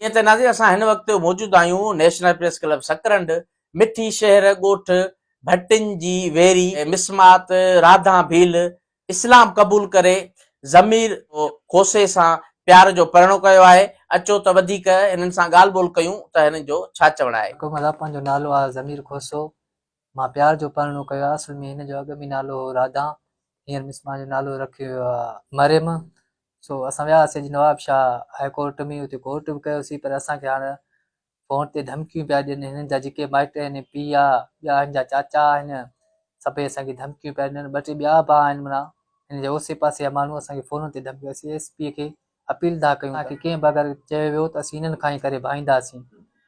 جيئن ته ناظرين اسان هن وقت موجود آهيون نيشنل پريس ڪلب سڪرنڊ، مٺي شهر ڳوٺ ڀٽن جي ويري مسمات راڌا ڀيل اسلام قبول ڪري ضمير کوسي سان پيار جو پرڻو ڪيو آهي، اچو ته وڌيڪ هنن سان ڳالهه ٻولهه ڪيون ته هنن جو ڇا چوڻ آهي. حڪم الله پنهنجو نالو آهي ضمير کوسو مان پيار جو پرڻو ڪيو آهي اصل ۾ هن جو اڳ ۾ نالو هو راڌا هينئر مسمان جو نالو رکيو ويو آهي مريم سو اسان ويا هئاسين اڄ نواب شاهه هاء ڪورٽ ۾ اتي ڪورٽ به ڪيوسين پر اسان کي هاڻ فون تي ڌمڪيون پيا ڏين هنن جا جيڪي مائٽ آهن پيء آ ٻيا هن جا چاچا آهن سڀئي اسان کي ڌمڪيون پيا ڏين ٻه ٽي ٻيا به آهن معنيٰ هن جي اوسي پاسي جا ماڻهو اسان کي فونن تي ڌمڪيون اسين ايس پي کي اپيل ٿا ڪيون اسان کي ڪنهن به اگر چيو ويو ته اسين هنن کان ئي ڪري ڀائينداسين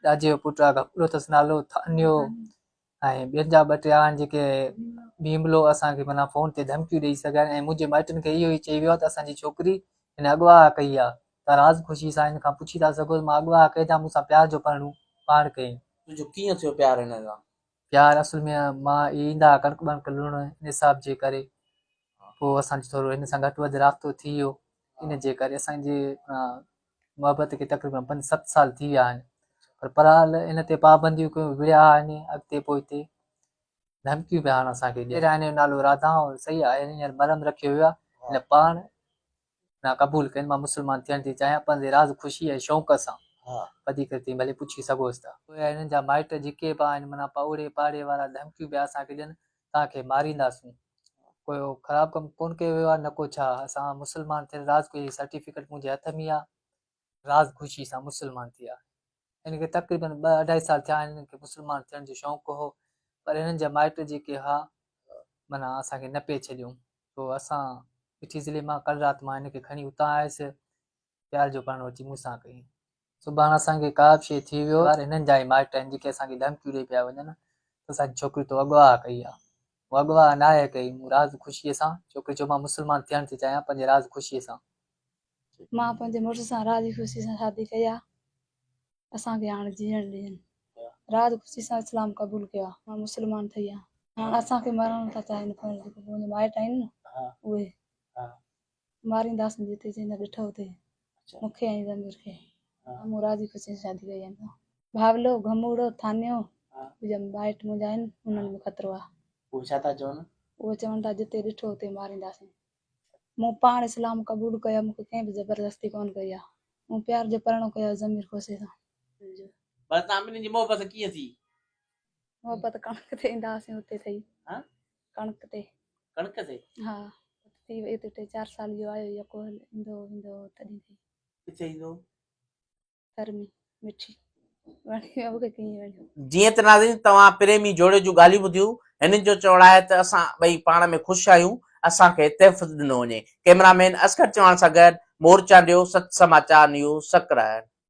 ڏاجي جو پٽ آ گهپلو اٿس نالو ٿانيو ۽ ٻين جا ٻه ٽي آهن جيڪي ڀيملو اسان کي معنيٰ فون تي ڌمڪيون ڏئي سگهيا آهن ۽ منهنجي مائٽن کي اهو ئي چئي ويو آهي ته اسان جي ڇوڪري هن اغوا ڪئي آهي ته راز خوشي سان هن کان پڇي ٿا سگهو ته مان اغوا ڪئي جا مون سان پيار جو پرڻو پاڻ ڪيائين. تنهنجو ڪيئن ٿيو پيار هن سان؟ پيار اصل ۾ مان اهي ايندا هئا ڪڻڪ ٻڻڪ لڻڻ ان حساب جي ڪري پوء اسان جو ٿورو هن سان گهٽ وڌ رابطو ٿي ويو ان جي ڪري اسان جي محبت کي تقريبن پنج ست سال ٿي ويا آهن پر پرحال ان تي پابنديون ڪيون وڙهيا آهن اڳتي پوئتي ڌمڪيون پيا هڻن اسان کي ڏين هن جو نالو راڌا صحيح آهي هينئر مرم رکيو ويو آهي هن پاڻ نا قبول ڪين مان مسلمان ٿيڻ ٿي چاهيان پنهنجي راز خوشي ۽ شوق سان وڌيڪ تين ڀلي پڇي سگهوس ٿا. پوء هنن جا مائٽ جيڪي به آهن معنيٰ پاڙي پاڙي وارا ڌمڪيون پيا اسان کي ڏين توهان کي مارينداسون. ڪو خراب ڪم ڪونه ڪيو ويو آهي نه ڪو ڇا اسان مسلمان ٿيل راز خوشي سرٽيفڪيٽ منهنجي هٿ ۾ آهي راز خوشي سان مسلمان ٿي آهي هن کي تقريبن ٻه اڍائي سال ٿيا آهن هن کي مسلمان ٿيڻ جو شوق هو پر هنن جا مائٽ جيڪي هئا معنيٰ اسان کي نه پئي ڇڏيون سو اسان مٺي ضلعي مان ڪل رات مان هن کي کڻي اتان آيس پيار جو پرڻو اچي مون سان ڪيائين. سڀاڻ اسان کي ڪا به شيء ٿي ويو پر هنن جا ئي مائٽ آهن جيڪي اسان کي ڌمڪيون ڏئي پيا وڃن ته اسان جي ڇوڪري تو اغوا ڪئي آهي. مون اغوا ناهي ڪئي مون راز خوشيء سان ڇوڪري چيو مان مسلمان ٿيڻ ٿي چاهيان پنهنجي راز خوشيء سان. مان پنهنجي مڙس سان راضي خوشي سان شادي ڪئي آهي اسان کي هاڻ جيئڻ ڏين. راز خوشي سان اسلام قبول ڪيو آهي مان مسلمان ٿي آهيان هاڻ اسان کي مرڻ ٿا چاهين پر جيڪي منهنجا مائٽ آهن نه اهي مارينداسين جتي جنهن ڏٺو اتي مون کي ۽ ضمير کي. مون راضي خوشي سان شادي ڪئي آهي. ڀاولو، گهموڙو، ٿانيو جا مائٽ منهنجا آهن انهن ۾ خطرو آهي. اهي ڇا ٿا چون؟ اهي چون ٿا جتي ڏٺو اتي مارينداسين. مون پاڻ اسلام قبول ڪيو آهي مون کي ڪنهن به زبردستي ڪونه ڪئي آهي. مون پيار جو پرڻو ڪيو آهي ضمير خوشي سان. پر توهان ٻنهي جي محبت ڪيئن ٿي؟ محبت ڪڻڪ تي ايندا هئاسين اتي ٿي. ڪڻڪ تي. ڪڻڪ تي؟ ها ٿي وئي اتي ٽي چار سال جو آيو يڪو ايندو هو ويندو هو تڏهن ٿي. ڪٿي ايندو هو؟ ٿر ۾ مٺي وڻي ويو مونکي ڪيئن وڻيو. جيئن ته ناظرين توهان پريمي جوڙي جون ڳالهيون ٻڌيون، هنن جو چوڻ آهي ته اسان ٻئي پاڻ ۾ خوش آهيون، اسان کي تحفظ ڏنو وڃي. ڪئميرا مين اصغر چوهاڻ سان گڏ مور چانڊيو، سچ سماچار نيوز، سڪرنڊ.